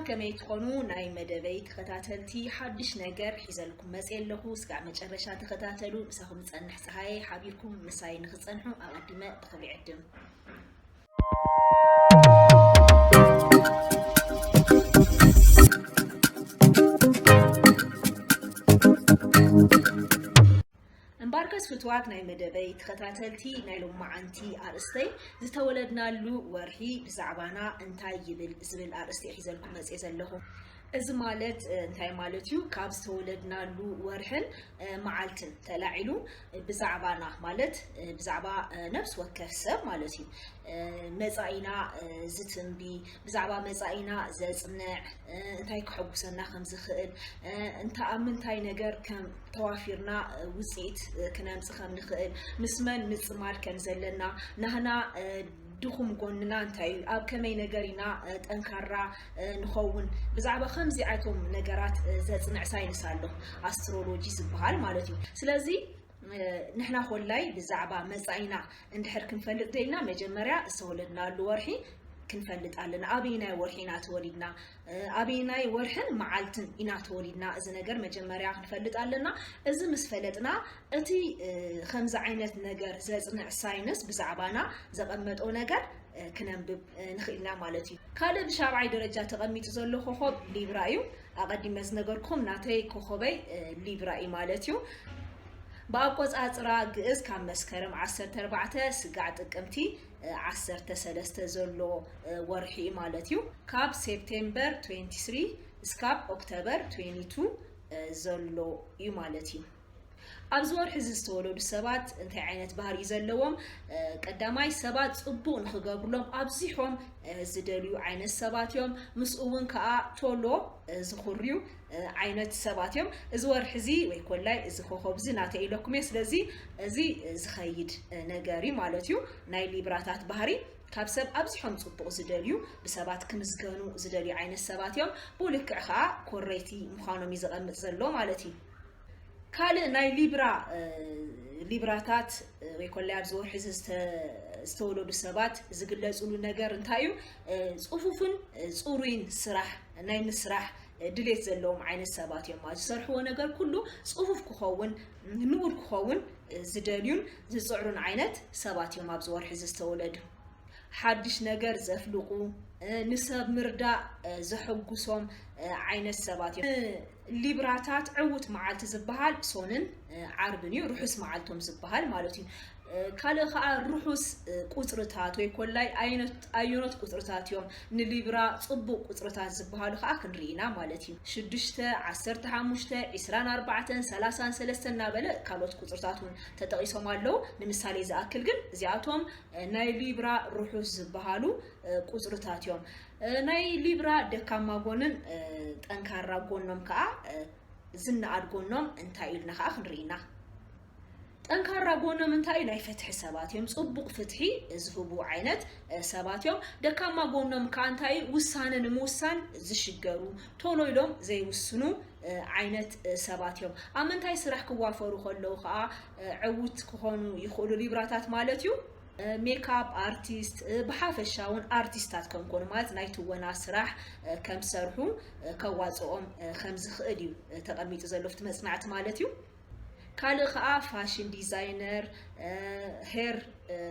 ከመይ ትኾኑ ናይ መደበይ ተኸታተልቲ? ሓድሽ ነገር ሒዘልኩም መፅየ ኣለኹ። እስካብ መጨረሻ ተኸታተሉ። ምሳኹም ዝፀንሕ ፀሃየ ሓቢርኩም ምሳይ ንኽፀንሑ ኣቐዲመ ብኽብሪ ዕድም። እምበኣርከስ ፍትዋት ናይ መደበይ ተኸታተልቲ፣ ናይ ሎማዓንቲ ኣርእስተይ ዝተወለድናሉ ወርሒ ብዛዕባና እንታይ ይብል ዝብል ኣርእስቲ ሒዘልኩም መፅየ ዘለኹ። እዚ ማለት እንታይ ማለት እዩ? ካብ ዝተወለድናሉ ወርሕን መዓልትን ተላዒሉ ብዛዕባና ማለት ብዛዕባ ነፍሲ ወከፍ ሰብ ማለት እዩ። መፃኢና ዝትንቢ፣ ብዛዕባ መፃኢና ዘፅንዕ፣ እንታይ ክሕጉሰና ከም ዝኽእል፣ እንታ ኣብ ምንታይ ነገር ከም ተዋፊርና ውፅኢት ክነምፅ ከም ንኽእል፣ ምስ መን ምፅማድ ከም ዘለና፣ ናህና ድኹም ጎንና እንታይ እዩ፣ ኣብ ከመይ ነገር ኢና ጠንካራ ንኸውን፣ ብዛዕባ ከምዚ ዓይነቶም ነገራት ዘፅንዕ ሳይንስ ኣሎ፣ ኣስትሮሎጂ ዝበሃል ማለት እዩ። ስለዚ ንሕና ኮላይ ብዛዕባ መፃኢና እንድሕር ክንፈልጥ ደሊና፣ መጀመርያ ዝተወለድናሉ ወርሒ ክንፈልጥ ኣለና። ኣበይናይ ወርሒ ኢና ተወሊድና፣ ኣበይናይ ወርሕን መዓልትን ኢና ተወሊድና፣ እዚ ነገር መጀመርያ ክንፈልጥ ኣለና። እዚ ምስ ፈለጥና፣ እቲ ከምዚ ዓይነት ነገር ዘፅንዕ ሳይንስ ብዛዕባና ዘቐመጦ ነገር ክነንብብ ንኽእል ኢና ማለት እዩ። ካልእ ብሻብዓይ ደረጃ ተቐሚጡ ዘሎ ኮኾብ ሊብራ እዩ። ኣቐዲመ ዝነገርኩም ናተይ ኮኾበይ ሊብራ እዩ ማለት እዩ። ብኣቆፃፅራ ግእዝ ካብ መስከረም ዓሰርተ ኣርባዕተ ስጋዕ ጥቅምቲ ዓሰርተ ሰለስተ ዘሎ ወርሒ እዩ ማለት እዩ። ካብ ሴፕቴምበር ትዌንቲ ስሪ እስካብ ኦክቶበር ትዌንቲ ቱ ዘሎ እዩ ማለት እዩ። ኣብዚ ወርሒ እዚ ዝተወለዱ ሰባት እንታይ ዓይነት ባህሪ እዩ ዘለዎም? ቀዳማይ፣ ሰባት ፅቡቕ ንኽገብርሎም ኣብዚሖም ዝደልዩ ዓይነት ሰባት እዮም። ምስኡ እውን ከዓ ቶሎ ዝኹርዩ ዓይነት ሰባት እዮም። እዚ ወርሒ እዚ ወይ ኮላይ እዚ ኮኾብ እዚ ናተይ ኢለኩም እየ። ስለዚ እዚ ዝኸይድ ነገር እዩ ማለት እዩ። ናይ ሊብራታት ባህሪ ካብ ሰብ ኣብዚሖም ፅቡቕ ዝደልዩ፣ ብሰባት ክምስገኑ ዝደልዩ ዓይነት ሰባት እዮም። ብኡ ልክዕ ከዓ ኮረይቲ ምዃኖም እዩ ዘቐምጥ ዘሎ ማለት እዩ። ካልእ ናይ ሊብራ ሊብራታት ወይ ኮላይ ኣብዚ ወርሒ እዚ ዝተወለዱ ሰባት ዝግለፅሉ ነገር እንታይ እዩ? ፅፉፍን ፅሩይን ስራሕ ናይ ምስራሕ ድሌት ዘለዎም ዓይነት ሰባት እዮም። ዝሰርሕዎ ነገር ኩሉ ፅፉፍ ክኸውን፣ ንኡድ ክኸውን ዝደልዩን ዝፅዕሩን ዓይነት ሰባት እዮም ኣብዚ ወርሒ እዚ ዝተወለዱ። ሓድሽ ነገር ዘፍልቑ፣ ንሰብ ምርዳእ ዘሐጉሶም ዓይነት ሰባት እዮም። ሊብራታት ዕዉት መዓልቲ ዝበሃል ሶንን ዓርብን እዩ፣ ርሑስ መዓልቶም ዝበሃል ማለት እዩ። ካልእ ከዓ ርሑስ ቁፅርታት ወይ ኮላይ ኣየኖት ቁፅርታት እዮም ንሊብራ ፅቡቅ ቁፅርታት ዝበሃሉ ከዓ ክንርኢ ኢና ማለት እዩ። ሽዱሽተ፣ ዓሰርተ ሓሙሽተ፣ ዒስራን ኣርባዕተን፣ ሰላሳን ሰለስተን እናበለ ካልኦት ቁፅርታት እውን ተጠቂሶም ኣለዉ። ንምሳሌ ዝኣክል ግን እዚኣቶም ናይ ሊብራ ርሑስ ዝበሃሉ ቁፅርታት እዮም። ናይ ሊብራ ደካማ ጎንን ጠንካራ ጎኖም ከዓ ዝነኣድ ጎኖም እንታይ ኢልና ከዓ ክንርኢ ኢና። ጠንካራ ጎኖም እንታይ እዩ? ናይ ፍትሒ ሰባት እዮም። ፅቡቕ ፍትሒ ዝህቡ ዓይነት ሰባት እዮም። ደካማ ጎኖም ከዓ እንታይ እዩ? ውሳነ ንምውሳን ዝሽገሩ፣ ቶሎ ኢሎም ዘይውስኑ ዓይነት ሰባት እዮም። ኣብ ምንታይ ስራሕ ክዋፈሩ ከለዉ ከዓ ዕዉት ክኾኑ ይኽእሉ ሊብራታት ማለት እዩ። ሜካፕ ኣርቲስት፣ ብሓፈሻ እውን ኣርቲስታት ከም ኮኑ ማለት ናይ ትወና ስራሕ ከም ሰርሑ ከዋፅኦም ከም ዝኽእል እዩ ተቐሚጡ ዘሎ ኣብቲ መፅናዕቲ ማለት እዩ። ካልእ ከዓ ፋሽን ዲዛይነር፣ ሄር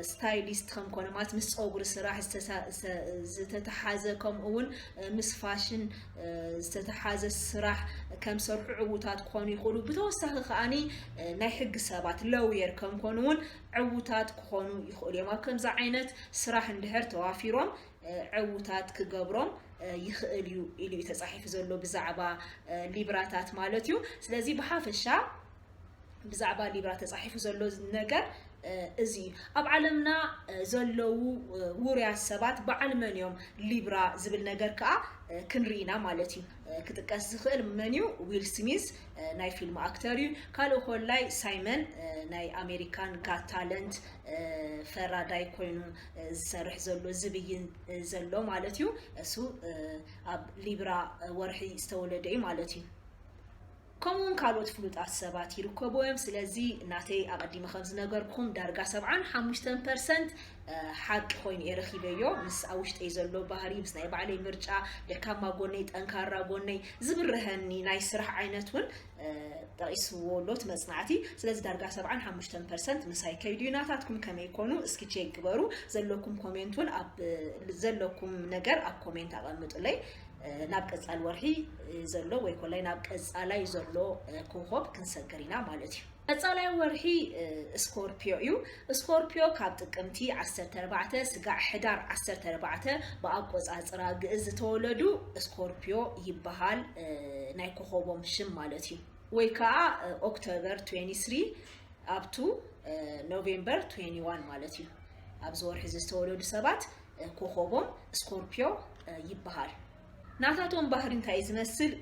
ስታይሊስት ከም ኮነ ማለት ምስ ፀጉሪ ስራሕ ዝተተሓዘ ከምኡ እውን ምስ ፋሽን ዝተተሓዘ ስራሕ ከም ሰርሑ ዕዉታት ክኾኑ ይኽእሉ። ብተወሳኺ ከዓኒ ናይ ሕጊ ሰባት ለውየር ከም ኮኑ እውን ዕዉታት ክኾኑ ይኽእሉ እዮም። ኣብ ከምዚ ዓይነት ስራሕ እንድሕር ተዋፊሮም ዕዉታት ክገብሮም ይኽእል እዩ ኢሉ እዩ ተፃሒፉ ዘሎ ብዛዕባ ሊብራታት ማለት እዩ። ስለዚ ብሓፈሻ ብዛዕባ ሊብራ ተፃሒፉ ዘሎ ነገር እዚ እዩ። ኣብ ዓለምና ዘለዉ ውሩያት ሰባት በዓል መን እዮም ሊብራ ዝብል ነገር ከዓ ክንርኢ ኢና ማለት እዩ። ክጥቀስ ዝኽእል መን እዩ? ዊል ስሚዝ ናይ ፊልም ኣክተር እዩ። ካልእ ኮላይ ሳይመን ናይ ኣሜሪካን ጋት ታለንት ፈራዳይ ኮይኑ ዝሰርሕ ዘሎ ዝብይን ዘሎ ማለት እዩ። እሱ ኣብ ሊብራ ወርሒ ዝተወለደ እዩ ማለት እዩ። ከምኡውን ካልኦት ፍሉጣት ሰባት ይርከቡ እዮም። ስለዚ ናተይ ኣቐዲመ ከም ዝነገርኩም ዳርጋ ሰብዓን ሓሙሽተን ፐርሰንት ሓቂ ኮይኑ እየ ረኺበዮ። ምስ ኣብ ውሽጠይ ዘሎ ባህሪ፣ ምስ ናይ ባዕለይ ምርጫ፣ ደካማ ጎነይ፣ ጠንካራ ጎነይ፣ ዝብርሀኒ ናይ ስራሕ ዓይነት እውን ጠቂስዎ ኣሎ እቲ መጽናዕቲ። ስለዚ ዳርጋ ሰብዓን ሓሙሽተን ፐርሰንት ምሳይ ከይዱ እዩ። ናታትኩም ከመይ ኮኑ? እስኪ ቼክ ግበሩ። ዘለኩም ኮሜንት እውን ኣብ ዘለኩም ነገር ኣብ ኮሜንት ኣቐምጡለይ። ናብ ቀጻል ወርሒ ዘሎ ወይ ኮላይ ናብ ቀጻላይ ዘሎ ኮኾብ ክንሰግር ኢና ማለት እዩ። ቀጻላይ ወርሒ ስኮርፒዮ እዩ። ስኮርፒዮ ካብ ጥቅምቲ ዓሰርተ ኣርባዕተ ስጋዕ ሕዳር ዓሰርተ ኣርባዕተ ብኣቆጻጽራ ግእዝ ዝተወለዱ ስኮርፒዮ ይበሃል፣ ናይ ኮኾቦም ሽም ማለት እዩ። ወይ ከዓ ኦክቶበር ትዌንቲ ስሪ up to ኖቬምበር ትዌንቲ ዋን ማለት እዩ። ኣብዚ ወርሒ እዚ ዝተወለዱ ሰባት ኮኾቦም ስኮርፒዮ ይበሃል። ናታቶም ባህሪ እንታይ እዩ ዝመስል?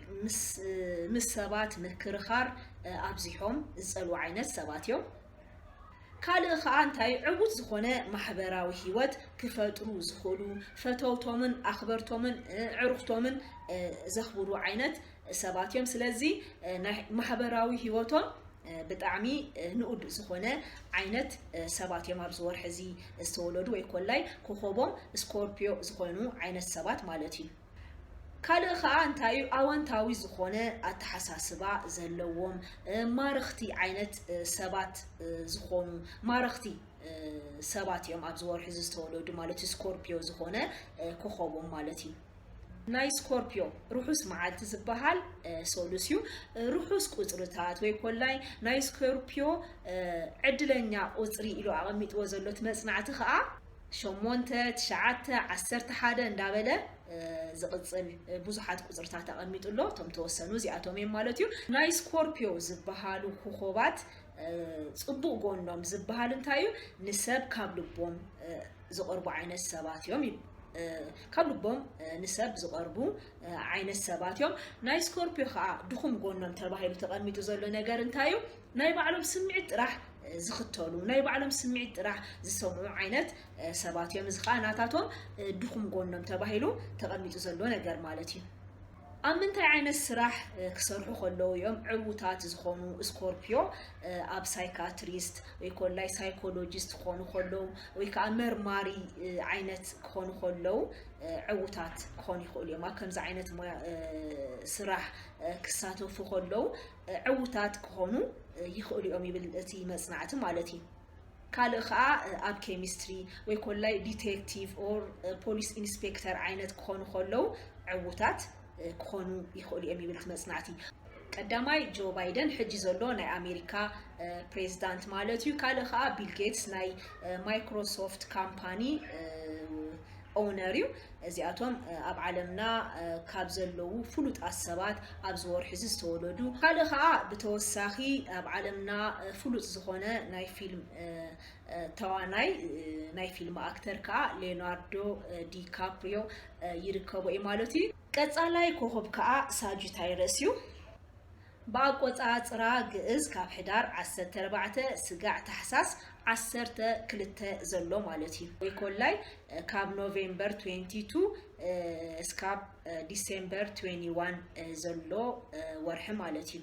ምስ ሰባት ምክርኻር ኣብዚሖም ዝጸልኡ ዓይነት ሰባት እዮም። ካልእ ኸኣ እንታይ፣ ዕዉት ዝኾነ ማሕበራዊ ህይወት ክፈጥሩ ዝኽእሉ፣ ፈተውቶምን ኣኽበርቶምን ኣዕሩኽቶምን ዘኽብሩ ዓይነት ሰባት እዮም። ስለዚ ናይ ማሕበራዊ ህይወቶም ብጣዕሚ ንኡድ ዝኾነ ዓይነት ሰባት እዮም ኣብዚ ወርሒ እዚ ዝተወለዱ ወይ ኮላይ ኮኾቦም ስኮርፒዮ ዝኾኑ ዓይነት ሰባት ማለት እዩ። ካልእ ኸኣ እንታይ እዩ፣ ኣወንታዊ ዝኾነ ኣተሓሳስባ ዘለዎም ማረኽቲ ዓይነት ሰባት ዝኾኑ ማረኽቲ ሰባት እዮም ኣብዚ ወርሒ እዚ ዝተወለዱ ማለት እዩ። ስኮርፒዮ ዝኾነ ኮኾቦም ማለት እዩ። ናይ ስኮርፒዮ ርሑስ መዓልቲ ዝበሃል ሰሉስ እዩ። ርሑስ ቁጽርታት ወይ ኮላይ ናይ ስኮርፒዮ ዕድለኛ ቁጽሪ ኢሉ ኣቐሚጥዎ ዘሎ እቲ መጽናዕቲ ኸኣ ሸሞንተ፣ ትሽዓተ፣ ዓሰርተ ሓደ እንዳበለ ዝቕጽል ብዙሓት ቁጽርታት ኣቐሚጡ ኣሎ። እቶም ተወሰኑ እዚኣቶም እዮም ማለት እዩ። ናይ ስኮርፒዮ ዝበሃሉ ኮኾባት ጽቡቕ ጎኖም ዝበሃል እንታይ እዩ? ንሰብ ካብ ልቦም ዝቐርቡ ዓይነት ሰባት እዮም። ካብ ልቦም ንሰብ ዝቐርቡ ዓይነት ሰባት እዮም። ናይ ስኮርፒዮ ከዓ ድኹም ጎኖም ተባሂሉ ተቐሚጡ ዘሎ ነገር እንታይ እዩ? ናይ ባዕሎም ስምዒት ጥራሕ ዝኽተሉ፣ ናይ ባዕሎም ስምዒት ጥራሕ ዝሰምዑ ዓይነት ሰባት እዮም። እዚ ከዓ ናታቶም ድኹም ጎኖም ተባሂሉ ተቐሚጡ ዘሎ ነገር ማለት እዩ። ኣብ ምንታይ ዓይነት ስራሕ ክሰርሑ ከለዉ እዮም ዕዉታት ዝኾኑ? ስኮርፒዮ ኣብ ሳይካትሪስት ወይ ኮላይ ሳይኮሎጂስት ክኾኑ ከለዉ ወይ ከዓ መርማሪ ዓይነት ክኾኑ ከለዉ ዕዉታት ክኾኑ ይኽእሉ እዮም። ኣብ ከምዚ ዓይነት ስራሕ ክሳተፉ ከለዉ ዕዉታት ክኾኑ ይኽእሉ እዮም ይብል እቲ መፅናዕቲ ማለት እዩ። ካልእ ከዓ ኣብ ኬሚስትሪ ወይ ኮላይ ዲቴክቲቭ ኦር ፖሊስ ኢንስፔክተር ዓይነት ክኾኑ ከለዉ ዕዉታት ክኾኑ ይኽእሉ እዮም ይብል እቲ መፅናዕቲ። ቀዳማይ ጆ ባይደን ሕጂ ዘሎ ናይ ኣሜሪካ ፕሬዚዳንት ማለት እዩ። ካልእ ከዓ ቢል ጌትስ ናይ ማይክሮሶፍት ካምፓኒ ኦውነር እዩ። እዚኣቶም ኣብ ዓለምና ካብ ዘለዉ ፍሉጣት ሰባት ኣብዚ ወርሒ እዚ ዝተወለዱ። ካልእ ከዓ ብተወሳኺ ኣብ ዓለምና ፍሉጥ ዝኾነ ናይ ፊልም ተዋናይ ናይ ፊልም ኣክተር ከዓ ሌዮናርዶ ዲካፕሪዮ ይርከቦ እዩ ማለት እዩ። ቀፃላይ ኮኸብ ከዓ ሳጁታይረስ እዩ። ብኣቆፃፅራ ግእዝ ካብ ሕዳር ዓሰርተ ኣርባዕተ ስጋዕ ታሕሳስ ዓሰርተ ክልተ ዘሎ ማለት እዩ። ወይ ኮላይ ካብ ኖቬምበር ትዌንቲ ቱ እስካብ ዲሴምበር ትዌንቲ ዋን ዘሎ ወርሒ ማለት እዩ።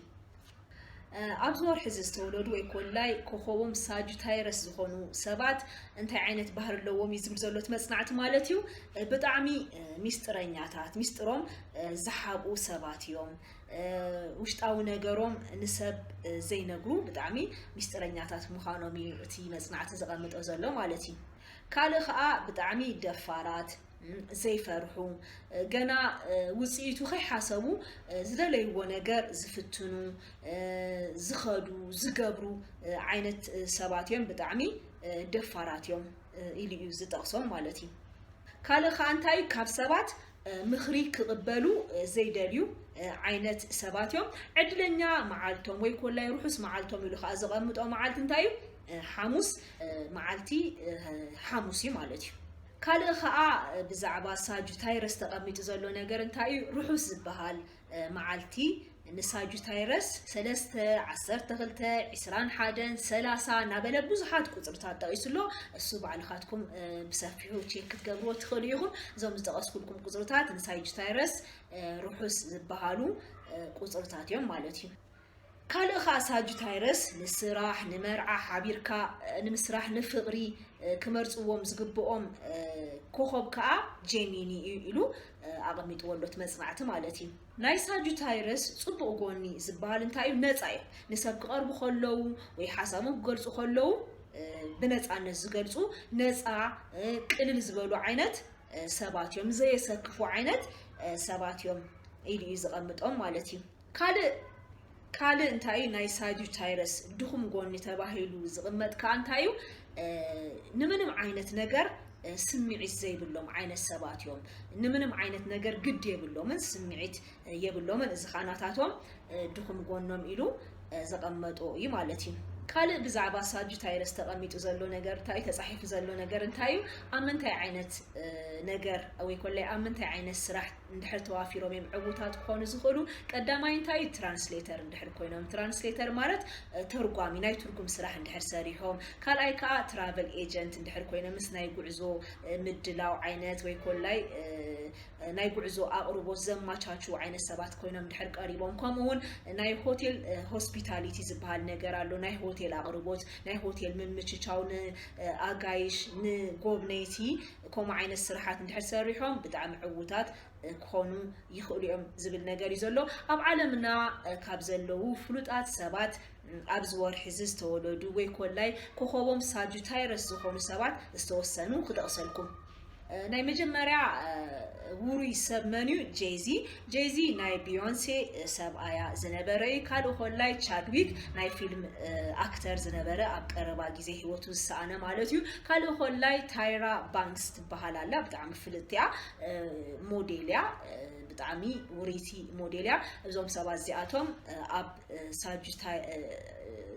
ኣብዚ ወርሒ እዚ ዝተወለዱ ወይ ኮላይ ኮኸቦም ሳጁታይረስ ዝኾኑ ሰባት እንታይ ዓይነት ባህሪ ኣለዎም እዩ ዝብል ዘሎ እቲ መፅናዕቲ ማለት እዩ። ብጣዕሚ ሚስጥረኛታት፣ ሚስጥሮም ዝሓብኡ ሰባት እዮም። ውሽጣዊ ነገሮም ንሰብ ዘይነግሩ ብጣዕሚ ሚስጥረኛታት ምዃኖም እዩ እቲ መፅናዕቲ ዘቐምጦ ዘሎ ማለት እዩ። ካልእ ከዓ ብጣዕሚ ደፋራት፣ ዘይፈርሑ፣ ገና ውፅኢቱ ከይሓሰቡ ዝደለይዎ ነገር ዝፍትኑ፣ ዝኸዱ፣ ዝገብሩ ዓይነት ሰባት እዮም። ብጣዕሚ ደፋራት እዮም ኢሉ እዩ ዝጠቕሶም ማለት እዩ። ካልእ ከዓ እንታይ እዩ፣ ካብ ሰባት ምኽሪ ክቕበሉ ዘይደልዩ ዓይነት ሰባት እዮም። ዕድለኛ መዓልቶም ወይ ኮላይ ርሑስ መዓልቶም ኢሉ ከዓ ዘቐምጦ መዓልቲ እንታይ እዩ? ሓሙስ መዓልቲ ሓሙስ እዩ ማለት እዩ። ካልእ ከዓ ብዛዕባ ሳጁታይረስ ተቐሚጡ ዘሎ ነገር እንታይ እዩ? ርሑስ ዝበሃል መዓልቲ ንሳጁታይረስ ሰለስተ፣ ዓሰርተ ክልተ፣ ዕስራን ሓደን፣ ሰላሳ እናበለ ብዙሓት ቁፅርታት ጠቒሱ ኣሎ። እሱ ባዕልኻትኩም ብሰፊሑ ቼክ ክትገብርዎ ትኽእሉ ኢኹም። እዞም ዝጠቐስኩልኩም ቁፅርታት ንሳጁታይረስ ርሑስ ዝበሃሉ ቁፅርታት እዮም ማለት እዩ። ካልእ ከዓ ሳጁታይረስ ንስራሕ፣ ንመርዓ ሓቢርካ ንምስራሕ፣ ንፍቕሪ ክመርፅዎም ዝግብኦም ኮኸብ ከዓ ጄሚኒ እዩ ኢሉ ኣቐሚጥዎ ኣሎ እቲ መፅናዕቲ ማለት እዩ። ናይ ሳጁታይረስ ፅቡቕ ጎኒ ዝበሃል እንታይ እዩ? ነፃ እዮም። ንሰብ ክቐርቡ ከለዉ ወይ ሓሳቦም ክገልፁ ከለዉ ብነፃነት ዝገልፁ ነፃ ቅልል ዝበሉ ዓይነት ሰባት እዮም። ዘየሰክፉ ዓይነት ሰባት እዮም ኢሉ እዩ ዝቐምጦም ማለት እዩ። ካልእ ካልእ እንታይ እዩ? ናይ ሳጁታይረስ ድኹም ጎኒ ተባሂሉ ዝቕመጥ ከዓ እንታይ እዩ? ንምንም ዓይነት ነገር ስምዒት ዘይብሎም ዓይነት ሰባት እዮም። ንምንም ዓይነት ነገር ግድ የብሎምን፣ ስምዒት የብሎምን። እዚ ከዓ ናታቶም ድኹም ጎኖም ኢሉ ዘቐመጦ እዩ ማለት እዩ። ካልእ ብዛዕባ ሳጁታይረስ ተቐሚጡ ዘሎ ነገር እንታይ እዩ? ተፃሒፉ ዘሎ ነገር እንታይ እዩ? ኣብ ምንታይ ዓይነት ነገር ወይ ኮላይ ኣብ ምንታይ ዓይነት ስራሕ እንድሕር ተዋፊሮም እዮም ዕዉታት ክኾኑ ዝኽእሉ? ቀዳማይ እንታይ እዩ? ትራንስሌተር እንድሕር ኮይኖም። ትራንስሌተር ማለት ተርጓሚ፣ ናይ ትርጉም ስራሕ እንድሕር ሰሪሖም። ካልኣይ ከዓ ትራቨል ኤጀንት እንድሕር ኮይኖም ምስ ናይ ጉዕዞ ምድላው ዓይነት ወይ ኮላይ ናይ ጉዕዞ ኣቕርቦት ዘማቻችዉ ዓይነት ሰባት ኮይኖም ድሕር ቀሪቦም። ከምኡ እውን ናይ ሆቴል ሆስፒታሊቲ ዝበሃል ነገር ኣሎ። ናይ ሆቴል ኣቕርቦት፣ ናይ ሆቴል ምምችቻው፣ ንኣጋይሽ፣ ንጎብነይቲ ከምኡ ዓይነት ስራሓት እንድሕር ሰሪሖም ብጣዕሚ ዕዉታት ክኾኑ ይኽእሉ እዮም ዝብል ነገር እዩ ዘሎ። ኣብ ዓለምና ካብ ዘለዉ ፍሉጣት ሰባት ኣብዚ ወርሒ እዚ ዝተወለዱ ወይ ኮላይ ኮኸቦም ሳጁታይረስ ዝኾኑ ሰባት ዝተወሰኑ ክጠቕሰልኩም። ናይ መጀመርያ ውሩይ ሰብ መን እዩ? ጄዚ። ጄዚ ናይ ቢዮንሴ ሰብኣያ ዝነበረ እዩ። ካልእ ኮላይ ቻድዊክ ናይ ፊልም ኣክተር ዝነበረ ኣብ ቀረባ ግዜ ህይወቱ ዝሰኣነ ማለት እዩ። ካልእ ኮላይ ታይራ ባንክስ ትበሃል ኣላ፣ ብጣዕሚ ፍልጥቲ እያ፣ ሞዴል እያ፣ ብጣዕሚ ውርይቲ ሞዴል እያ። እዞም ሰባት እዚኣቶም ኣብ ሳጁታይ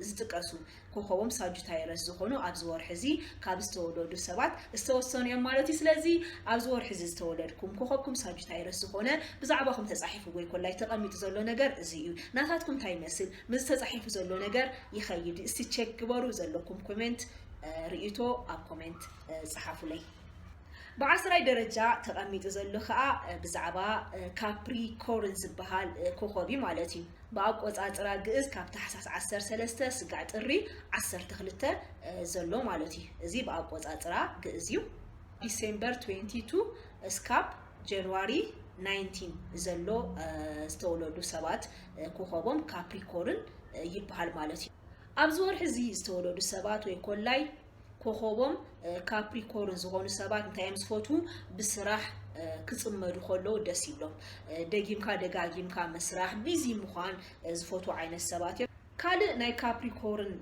ዝጥቀሱ ኮኸቦም ሳጁታይረስ ዝኾኑ ኣብዚ ወርሒ እዚ ካብ ዝተወለዱ ሰባት ዝተወሰኑ እዮም ማለት እዩ። ስለዚ ኣብዚ ወርሒ እዚ ዝተወለድኩም ኮኸብኩም ሳጁታይረስ ዝኾነ ብዛዕባኹም ተፃሒፉ ወይ ኮላይ ተቐሚጡ ዘሎ ነገር እዚ እዩ። ናታትኩም እንታይ ይመስል? ምስ ተፃሒፉ ዘሎ ነገር ይኸይድ? እስቲ ቸክ ግበሩ። ዘለኩም ኮሜንት ርእይቶ ኣብ ኮሜንት ፀሓፉለይ። ብዓስራይ ደረጃ ተቐሚጡ ዘሎ ከዓ ብዛዕባ ካፕሪኮርን ዝበሃል ኮኸብ እዩ ማለት እዩ። ብኣቆፃፅራ ግእዝ ካብ ታሕሳስ ዓሰርተ ሰለስተ ስጋዕ ጥሪ ዓሰርተ ክልተ ዘሎ ማለት እዩ። እዚ ብኣቆፃፅራ ግእዝ እዩ። ዲሴምበር ትዌንቲ ቱ እስካብ ጀንዋሪ ናይንቲን ዘሎ ዝተወለዱ ሰባት ኮኸቦም ካፕሪኮርን ይበሃል ማለት እዩ። ኣብዚ ወርሒ እዚ ዝተወለዱ ሰባት ወይ ኮላይ ኮኸቦም ካፕሪኮርን ዝኾኑ ሰባት እንታይ እዮም ዝፈትዉ? ብስራሕ ክፅመዱ ከለዉ ደስ ይብሎም። ደጊምካ ደጋጊምካ ምስራሕ፣ ቢዚ ምዃን ዝፈትዉ ዓይነት ሰባት እዮም። ካልእ ናይ ካፕሪኮርን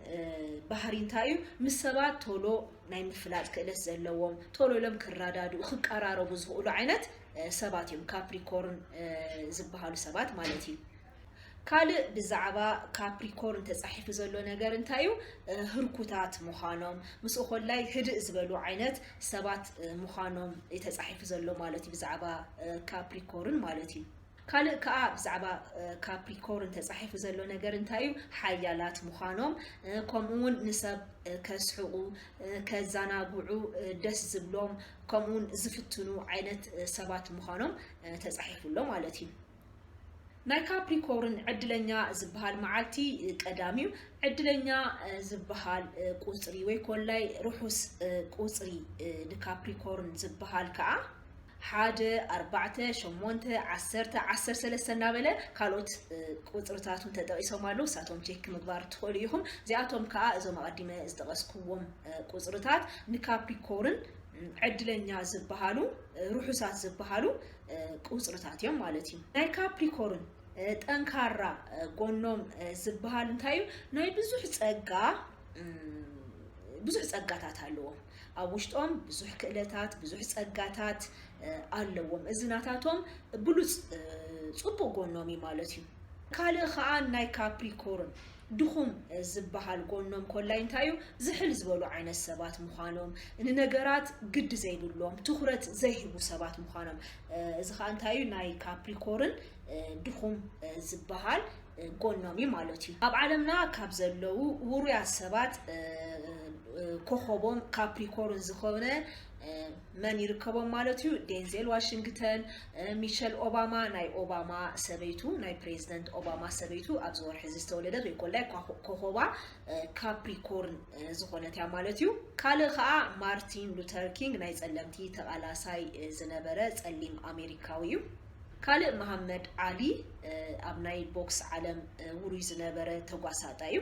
ባህሪ እንታይ እዩ? ምስ ሰባት ቶሎ ናይ ምፍላጥ ክእለት ዘለዎም፣ ቶሎ ኢሎም ክረዳድኡ፣ ክቀራረቡ ዝኽእሉ ዓይነት ሰባት እዮም ካፕሪኮርን ዝበሃሉ ሰባት ማለት እዩ። ካልእ ብዛዕባ ካፕሪኮርን ተፃሒፉ ዘሎ ነገር እንታይ እዩ? ህርኩታት ምዃኖም፣ ምስኡ ኮላይ ህድእ ዝበሉ ዓይነት ሰባት ምዃኖም እዩ ተፃሒፉ ዘሎ ማለት እዩ፣ ብዛዕባ ካፕሪኮርን ማለት እዩ። ካልእ ከዓ ብዛዕባ ካፕሪኮርን ተፃሒፉ ዘሎ ነገር እንታይ እዩ? ሓያላት ምዃኖም፣ ከምኡ እውን ንሰብ ከስሕቑ፣ ከዘናግዑ ደስ ዝብሎም፣ ከምኡ እውን ዝፍትኑ ዓይነት ሰባት ምዃኖም ተፃሒፉ ኣሎ ማለት እዩ። ናይ ካፕሪኮርን ዕድለኛ ዝበሃል መዓልቲ ቀዳም እዩ። ዕድለኛ ዝበሃል ቁፅሪ ወይ ኮላይ ርሑስ ቁፅሪ ንካፕሪኮርን ዝበሃል ከዓ ሓደ፣ ኣርባዕተ፣ ሸሞንተ፣ ዓሰርተ፣ ዓሰርተ ሰለስተ እናበለ ካልኦት ቁፅርታት እውን ተጠቒሶም ኣለዉ። እሳቶም ቼክ ምግባር ትኽእሉ ኢኹም። እዚኣቶም ከዓ እዞም ኣቐዲመ ዝጠቐስኩዎም ቁፅርታት ንካፕሪኮርን ዕድለኛ ዝበሃሉ ርሑሳት ዝበሃሉ ቁፅርታት እዮም ማለት እዩ። ናይ ካፕሪኮርን ጠንካራ ጎኖም ዝበሃል እንታይ እዩ? ናይ ብዙሕ ፀጋ ብዙሕ ፀጋታት ኣለዎም። ኣብ ውሽጦም ብዙሕ ክእለታት፣ ብዙሕ ፀጋታት ኣለዎም። እዚ ናታቶም ብሉፅ ፅቡቕ ጎኖም እዩ ማለት እዩ። ካልእ ከዓ ናይ ካፕሪኮርን ድኹም ዝበሃል ጎኖም ኮላይ እንታይ እዩ? ዝሕል ዝበሉ ዓይነት ሰባት ምዃኖም፣ ንነገራት ግዲ ዘይብሎም፣ ትኹረት ዘይህቡ ሰባት ምዃኖም። እዚ ከዓ እንታይ እዩ? ናይ ካፕሪኮርን ድኹም ዝበሃል ጎኖም እዩ ማለት እዩ። ኣብ ዓለምና ካብ ዘለዉ ውሩያት ሰባት ኮኸቦም ካፕሪኮርን ዝኾነ መን ይርከቦም ማለት እዩ? ዴንዜል ዋሽንግተን፣ ሚሸል ኦባማ፣ ናይ ኦባማ ሰበይቱ፣ ናይ ፕሬዚደንት ኦባማ ሰበይቱ ኣብዚ ወርሒ ዝተወለደት ወይ ኮላይ ኮኸባ ካፕሪኮርን ዝኾነት እያ ማለት እዩ። ካልእ ከዓ ማርቲን ሉተር ኪንግ፣ ናይ ጸለምቲ ተቓላሳይ ዝነበረ ጸሊም ኣሜሪካዊ እዩ። ካልእ መሃመድ ዓሊ፣ ኣብ ናይ ቦክስ ዓለም ውሩይ ዝነበረ ተጓሳጣይ እዩ።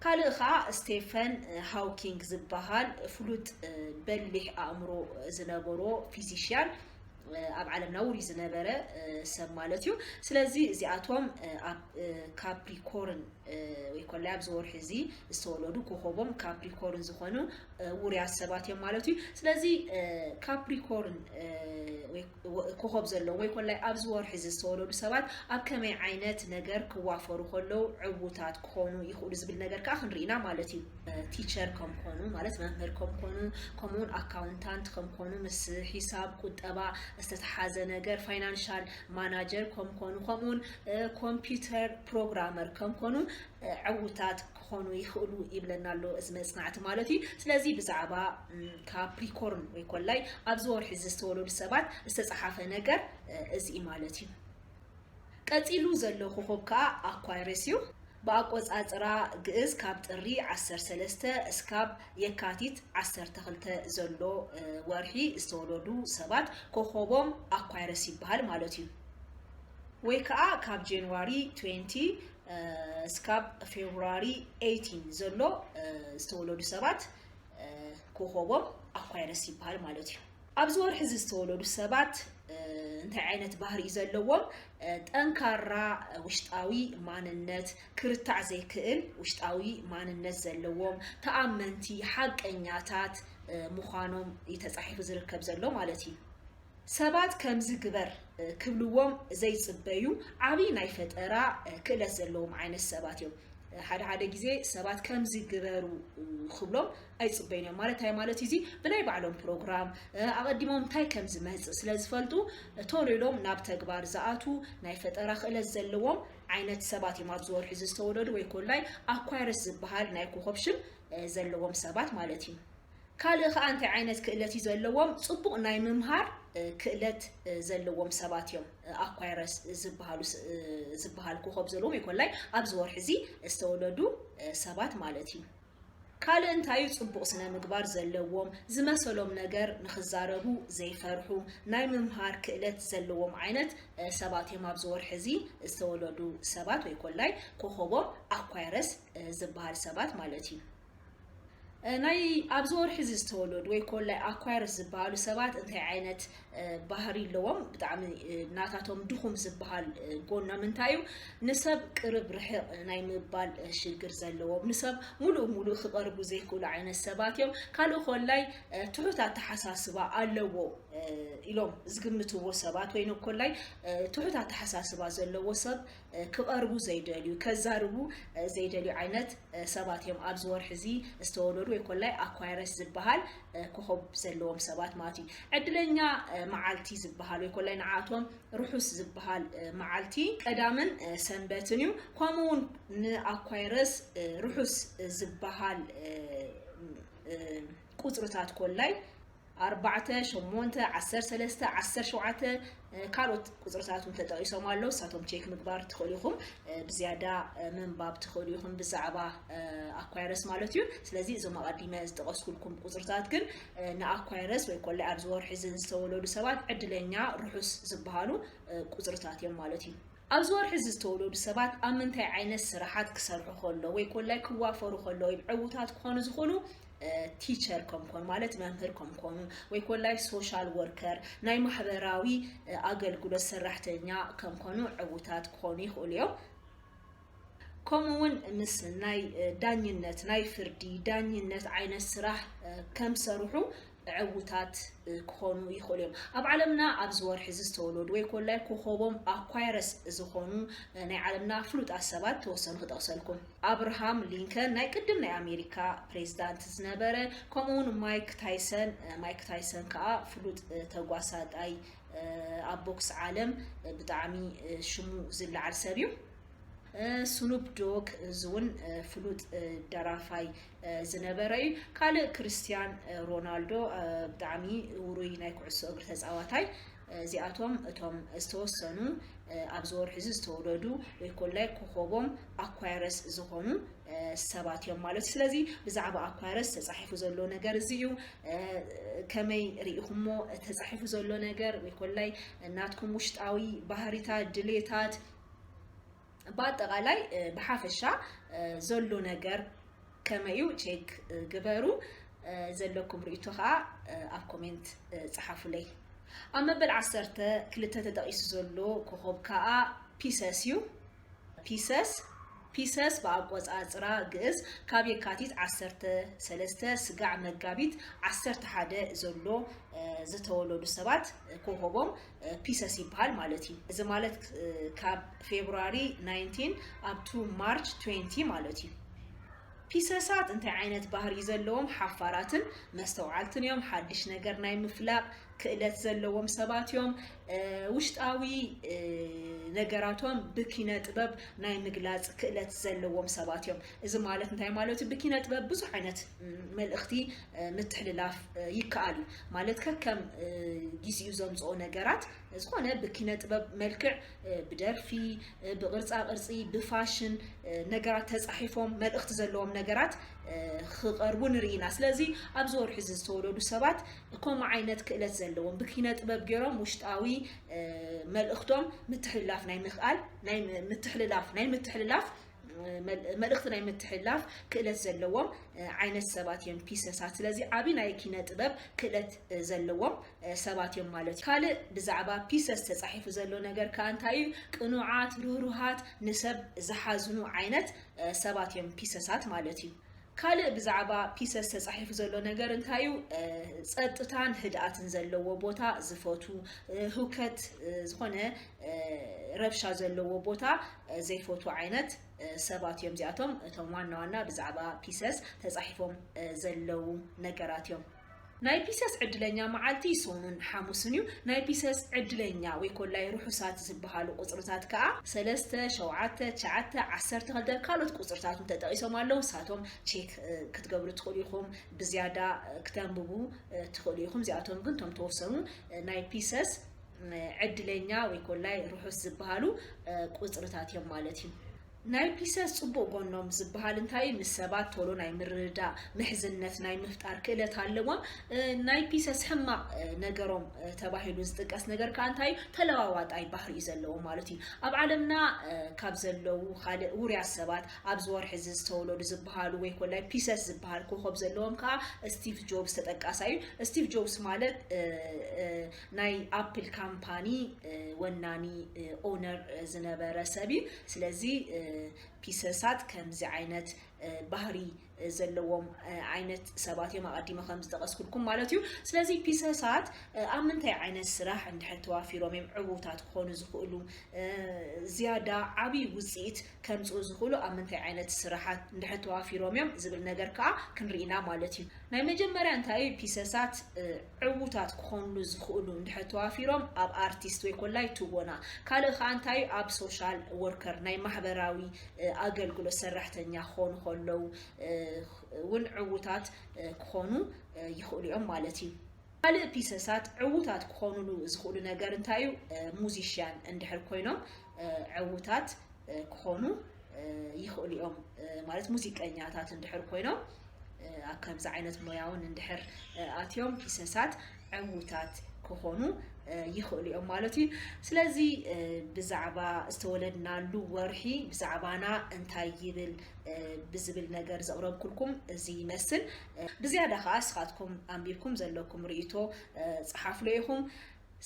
ካልእ ከዓ ስቴፈን ሃውኪንግ ዝበሃል ፍሉጥ በሊሕ ኣእምሮ ዝነበሮ ፊዚሽያን፣ ኣብ ዓለምና ውሩይ ዝነበረ ሰብ ማለት እዩ። ስለዚ እዚኣቶም ኣብ ካፕሪኮርን ወይ ኮላይ ኣብዚ ወርሒ እዚ ዝተወለዱ ኮኸቦም ካፕሪኮርን ዝኾኑ ውሩያት ሰባት እዮም ማለት እዩ። ስለዚ ካፕሪኮርን ኮኸብ ዘለዎም ወይ ኮላይ ኣብዚ ወርሒ እዚ ዝተወለዱ ሰባት ኣብ ከመይ ዓይነት ነገር ክዋፈሩ ከለዉ ዕዉታት ክኾኑ ይኽእሉ ዝብል ነገር ከዓ ክንርኢና ማለት እዩ። ቲቸር ከም ኮኑ ማለት መምህር ከም ኮኑ፣ ከምኡውን ኣካውንታንት ከም ኮኑ፣ ምስ ሒሳብ ቁጠባ ዝተተሓዘ ነገር፣ ፋይናንሻል ማናጀር ከም ኮኑ፣ ከምኡውን ኮምፒውተር ፕሮግራመር ከም ኮኑ ዕዉታት ክኾኑ ይኽእሉ ይብለና ኣሎ እዚ መፅናዕቲ ማለት እዩ። ስለዚ ብዛዕባ ካፕሪኮርን ወይ ኮላይ ኣብዚ ወርሒ ዝተወለዱ ሰባት ዝተፀሓፈ ነገር እዚ እዩ ማለት እዩ። ቀፂሉ ዘሎ ኮኸብ ከዓ ኣኳይረስ እዩ። ብኣቆፃፅራ ግእዝ ካብ ጥሪ ዓሰርተ ሰለስተ እስካብ የካቲት ዓሰርተ ክልተ ዘሎ ወርሒ ዝተወለዱ ሰባት ኮኸቦም ኣኳይረስ ይበሃል ማለት እዩ። ወይ ከዓ ካብ ጃንዋሪ ትዌንቲ እስካብ ፌብሩዋሪ ኤይቲን ዘሎ ዝተወለዱ ሰባት ኮኸቦም ኣኳይረስ ይበሃል ማለት እዩ። ኣብዚ ወርሒ እዚ ዝተወለዱ ሰባት እንታይ ዓይነት ባህሪ እዩ ዘለዎም? ጠንካራ ውሽጣዊ ማንነት፣ ክርታዕ ዘይክእል ውሽጣዊ ማንነት ዘለዎም፣ ተኣመንቲ፣ ሓቀኛታት ምዃኖም እዩ ተፃሒፉ ዝርከብ ዘሎ ማለት እዩ። ሰባት ከምዚ ግበር ክብልዎም ዘይፅበዩ ዓብዪ ናይ ፈጠራ ክእለት ዘለዎም ዓይነት ሰባት እዮም። ሓደ ሓደ ግዜ ሰባት ከምዚ ግበሩ ክብሎም ኣይፅበዩን እዮም። ማለት እንታይ ማለት እዩ? እዚ ብናይ ባዕሎም ፕሮግራም ኣቐዲሞም እንታይ ከም ዝመፅእ ስለ ዝፈልጡ ቶሎ ኢሎም ናብ ተግባር ዝኣቱ ናይ ፈጠራ ክእለት ዘለዎም ዓይነት ሰባት እዮም ኣብዚ ወርሒ እዚ ዝተወለዱ ወይ ኮላይ ኣኳይረስ ዝበሃል ናይ ኮኸብ ሽም ዘለዎም ሰባት ማለት እዩ። ካልእ ከዓ እንታይ ዓይነት ክእለት እዩ ዘለዎም? ፅቡቕ ናይ ምምሃር ክእለት ዘለዎም ሰባት እዮም። ኣኳይረስ ዝበሃል ኮኸብ ዘለዎም ወይ ኮላይ ኣብዚ ወርሒ እዚ ዝተወለዱ ሰባት ማለት እዩ። ካልእ እንታይ እዩ? ፅቡቕ ስነ ምግባር ዘለዎም፣ ዝመሰሎም ነገር ንክዛረቡ ዘይፈርሑ፣ ናይ ምምሃር ክእለት ዘለዎም ዓይነት ሰባት እዮም ኣብዚ ወርሒ እዚ ዝተወለዱ ሰባት ወይ ኮላይ ኮኸቦም ኣኳይረስ ዝበሃል ሰባት ማለት እዩ። ናይ ኣብዚ ወርሒ እዚ ዝተወለዱ ወይ ኮላይ ኣኳይረስ ዝበሃሉ ሰባት እንታይ ዓይነት ባህሪ ኣለዎም? ብጣዕሚ ናታቶም ድኹም ዝበሃል ጎኖም እንታይ እዩ? ንሰብ ቅርብ ርሕቕ ናይ ምባል ሽግር ዘለዎም፣ ንሰብ ሙሉእ ሙሉእ ክቐርቡ ዘይክእሉ ዓይነት ሰባት እዮም። ካልእ ኮላይ ትሑት ኣተሓሳስባ ኣለዎ ኢሎም ዝግምትዎ ሰባት ወይ ኮላይ ትሑት ኣተሓሳስባ ዘለዎ ሰብ ክቐርቡ ዘይደልዩ፣ ከዛርቡ ዘይደልዩ ዓይነት ሰባት እዮም ኣብዚ ወርሒ እዚ ዝተወለዱ ወይ ኮላይ ኣኳይረስ ዝበሃል ኮኸብ ዘለዎም ሰባት ማለት እዩ። ዕድለኛ መዓልቲ ዝበሃል ወይ ኮላይ ንዓቶም ርሑስ ዝበሃል መዓልቲ ቀዳምን ሰንበትን እዩ። ከምኡ እውን ንኣኳይረስ ርሑስ ዝበሃል ቁፅርታት ኮላይ ኣርባዕተ፣ ሸሞንተ፣ ዓሰርተ ሰለስተ፣ ዓሰርተ ሸውዓተ ካልኦት ቁፅርታት እውን ተጠቒሶም ኣለዉ። ንሳቶም ቼክ ምግባር ትኽእሉ ኢኹም። ብዝያዳ ምንባብ ትኽእሉ ኢኹም ብዛዕባ ኣኳይረስ ማለት እዩ። ስለዚ እዞም ኣቐዲመ ዝጠቐስኩልኩም ቁፅርታት ግን ንኣኳይረስ ወይ ኮላይ ኣብዚ ወርሒ እዚ ዝተወለዱ ሰባት ዕድለኛ ርሑስ ዝበሃሉ ቁፅርታት እዮም ማለት እዩ። ኣብዚ ወርሒ እዚ ዝተወለዱ ሰባት ኣብ ምንታይ ዓይነት ስራሓት ክሰርሑ ከሎ ወይ ኮላይ ክዋፈሩ ከሎ እዮም ዕዉታት ክኾኑ ዝኽእሉ? ቲቸር ከም ኮኑ ማለት መምህር ከም ኮኑ ወይ ኮላይ ሶሻል ወርከር ናይ ማሕበራዊ ኣገልግሎት ሰራሕተኛ ከም ኮኑ ዕዉታት ክኾኑ ይኽእሉ እዮም። ከምኡ እውን ምስ ናይ ዳኝነት ናይ ፍርዲ ዳኝነት ዓይነት ስራሕ ከም ሰርሑ ዕዉታት ክኾኑ ይኽእሉ እዮም። ኣብ ዓለምና ኣብዚ ወርሒ እዚ ዝተወለዱ ወይ ኮላይ ኮኸቦም ኣኳይረስ ዝኾኑ ናይ ዓለምና ፍሉጣት ሰባት ተወሰኑ ክጠቕሰልኩም። ኣብርሃም ሊንከን ናይ ቅድም ናይ ኣሜሪካ ፕሬዚዳንት ዝነበረ፣ ከምኡውን ማይክ ታይሰን። ማይክ ታይሰን ከዓ ፍሉጥ ተጓሳጣይ ኣብ ቦክስ ዓለም ብጣዕሚ ሽሙ ዝለዓል ሰብ እዩ። ስኑፕ ዶግ፣ እዚ እውን ፍሉጥ ደራፋይ ዝነበረ እዩ። ካልእ ክርስቲያን ሮናልዶ፣ ብጣዕሚ ውሩይ ናይ ኩዕሶ እግሪ ተፃዋታይ። እዚኣቶም እቶም ዝተወሰኑ ኣብዚ ወርሒ እዚ ዝተወለዱ ወይ ኮላይ ኮኸቦም ኣኳይረስ ዝኾኑ ሰባት እዮም ማለት እዩ። ስለዚ ብዛዕባ ኣኳይረስ ተፃሒፉ ዘሎ ነገር እዚ እዩ። ከመይ ርኢኹሞ? ተፃሒፉ ዘሎ ነገር ወይ ኮላይ ናትኩም ውሽጣዊ ባህሪታት፣ ድሌታት፣ ብኣጠቓላይ ብሓፈሻ ዘሎ ነገር ከመይ እዩ? ቼክ ግበሩ። ዘለኩም ርእይቶ ከዓ ኣብ ኮሜንት ፀሓፉለይ። ኣብ መበል ዓሰርተ ክልተ ተጠቒሱ ዘሎ ኮኸብ ከዓ ፒሰስ እዩ። ፒሰስ ፒሰስ ብኣቆፃፅራ ግእዝ ካብ የካቲት ዓሰርተ ሰለስተ ስጋዕ መጋቢት ዓሰርተ ሓደ ዘሎ ዝተወለዱ ሰባት ኮኸቦም ፒሰስ ይበሃል ማለት እዩ። እዚ ማለት ካብ ፌብሩዋሪ ናይንቲን up to ማርች ትዌንቲ ማለት እዩ። ፒሰሳት እንታይ ዓይነት ባህሪ ዘለዎም? ሓፋራትን መስተውዓልትን እዮም። ሓድሽ ነገር ናይ ምፍላቕ ክእለት ዘለዎም ሰባት እዮም። ውሽጣዊ ነገራቶም ብኪነ ጥበብ ናይ ምግላፅ ክእለት ዘለዎም ሰባት እዮም። እዚ ማለት እንታይ ማለት እዩ? ብኪነ ጥበብ ብዙሕ ዓይነት መልእኽቲ ምትሕልላፍ ይከኣል እዩ። ማለት ከከም ጊዜኡ ዘምፅኦ ነገራት ዝኾነ ብኪነ ጥበብ መልክዕ፣ ብደርፊ፣ ብቕርፃ ቅርፂ፣ ብፋሽን ነገራት ተፃሒፎም መልእኽቲ ዘለዎም ነገራት ክቐርቡ ንርኢ ኢና። ስለዚ ኣብዚ ወርሒ እዚ ዝተወለዱ ሰባት ከምኡ ዓይነት ክእለት ዘለዎም፣ ብኪነ ጥበብ ገይሮም ውሽጣዊ መልእኽቶም ምትሕልላፍ ናይ ምኽኣል ናይ ምትሕልላፍ ናይ ምትሕልላፍ መልእኽቲ ናይ ምትሕልላፍ ክእለት ዘለዎም ዓይነት ሰባት እዮም ፒሰሳት። ስለዚ ዓቢ ናይ ኪነ ጥበብ ክእለት ዘለዎም ሰባት እዮም ማለት እዩ። ካልእ ብዛዕባ ፒሰስ ተፃሒፉ ዘሎ ነገር ከዓ እንታይ እዩ? ቅኑዓት፣ ርህሩሃት፣ ንሰብ ዝሓዝኑ ዓይነት ሰባት እዮም ፒሰሳት ማለት እዩ። ካልእ ብዛዕባ ፒሰስ ተፃሒፉ ዘሎ ነገር እንታይ እዩ? ጸጥታን ህድኣትን ዘለዎ ቦታ ዝፈቱ፣ ህውከት፣ ዝኾነ ረብሻ ዘለዎ ቦታ ዘይፈቱ ዓይነት ሰባት እዮም። እዚኣቶም እቶም ዋና ዋና ብዛዕባ ፒሰስ ተፃሒፎም ዘለዉ ነገራት እዮም። ናይ ፒሰስ ዕድለኛ መዓልቲ ሰኑን ሓሙስን እዩ። ናይ ፒሰስ ዕድለኛ ወይ ኮላይ ርሑሳት ዝበሃሉ ቁፅርታት ከዓ ሰለስተ፣ ሸውዓተ፣ ትሽዓተ፣ ዓሰርተ ክልተ ካልኦት ቁፅርታት እውን ተጠቒሶም ኣለዉ። ንሳቶም ቼክ ክትገብሩ ትኽእሉ ኢኹም፣ ብዝያዳ ክተንብቡ ትኽእሉ ኢኹም። እዚኣቶም ግን እቶም ተወሰኑ ናይ ፒሰስ ዕድለኛ ወይ ኮላይ ርሑስ ዝበሃሉ ቁፅርታት እዮም ማለት እዩ። ናይ ፒሰስ ፅቡቕ ጎኖም ዝበሃል እንታይ እዩ? ምስ ሰባት ቶሎ ናይ ምርድዳእ ምሕዝነት ናይ ምፍጣር ክእለት ኣለዎም። ናይ ፒሰስ ሕማቕ ነገሮም ተባሂሉ ዝጥቀስ ነገር ከዓ እንታይ እዩ? ተለዋዋጣይ ባህሪ እዩ ዘለዎም ማለት እዩ። ኣብ ዓለምና ካብ ዘለዉ ካልእ ውሩያት ሰባት ኣብዚ ወርሒ እዚ ዝተወለዱ ዝበሃሉ ወይ ኮላይ ፒሰስ ዝበሃል ኮኸብ ዘለዎም ከዓ ስቲቭ ጆብስ ተጠቃሳይ እዩ። ስቲቭ ጆብስ ማለት ናይ ኣፕል ካምፓኒ ወናኒ ኦነር ዝነበረ ሰብ እዩ። ስለዚ ፒሰሳት ከምዚ ዓይነት ባህሪ ዘለዎም ዓይነት ሰባት እዮም፣ ኣቐዲመ ከም ዝጠቐስኩልኩም ማለት እዩ። ስለዚ ፒሰሳት ኣብ ምንታይ ዓይነት ስራሕ እንድሕር ተዋፊሮም እዮም ዕዉታት ክኾኑ ዝኽእሉ? ዝያዳ ዓብዪ ውፅኢት ከምፅኡ ዝኽእሉ ኣብ ምንታይ ዓይነት ስራሓት እንድሕር ተዋፊሮም እዮም ዝብል ነገር ከዓ ክንርኢ ኢና ማለት እዩ። ናይ መጀመርያ እንታይ እዩ? ፒሰሳት ዕዉታት ክኾኑ ዝኽእሉ እንድሕር ተዋፊሮም ኣብ ኣርቲስት ወይ ኮላይ ትወና። ካልእ ከዓ እንታይ እዩ? ኣብ ሶሻል ወርከር ናይ ማሕበራዊ ኣገልግሎት ሰራሕተኛ ክኾኑ ከለዉ እውን ዕዉታት ክኾኑ ይኽእሉ እዮም ማለት እዩ። ካልእ ፒሰሳት ዕዉታት ክኾኑሉ ዝኽእሉ ነገር እንታይ እዩ? ሙዚሽያን እንድሕር ኮይኖም ዕዉታት ክኾኑ ይኽእሉ እዮም። ማለት ሙዚቀኛታት እንድሕር ኮይኖም ኣብ ከምዚ ዓይነት ሞያውን እንድሕር ኣትዮም ፒሰሳት ዕዉታት ክኾኑ ይኽእሉ እዮም ማለት እዩ። ስለዚ ብዛዕባ ዝተወለድናሉ ወርሒ ብዛዕባና እንታይ ይብል ብዝብል ነገር ዘቕረብኩልኩም እዚ ይመስል። ብዝያዳ ከዓ እስኻትኩም ኣንቢብኩም ዘለኩም ርእይቶ ፀሓፍሎ ኢኹም።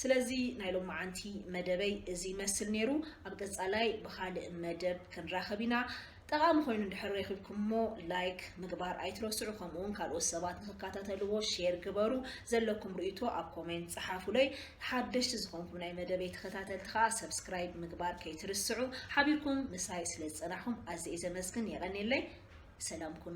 ስለዚ ናይ ሎማዓንቲ መደበይ እዚ ይመስል ነይሩ። ኣብ ቀፃላይ ብኻልእ መደብ ክንራኸብ ኢና። ጠቓሚ ኮይኑ እንድሕር ረኺብኩሞ ላይክ ምግባር ኣይትረስዑ። ከምኡውን ካልኦት ሰባት ንክከታተልዎ ሼር ግበሩ። ዘለኩም ርእይቶ ኣብ ኮሜንት ፀሓፉለይ። ሓደሽቲ ዝኾንኩም ናይ መደበይ ተኸታተልቲ ከዓ ሰብስክራይብ ምግባር ከይትርስዑ። ሓቢርኩም ምሳይ ስለ ዝፀናሕኩም ኣዝየ ዘመስግን። የቐንየለይ። ሰላም ኩኑ።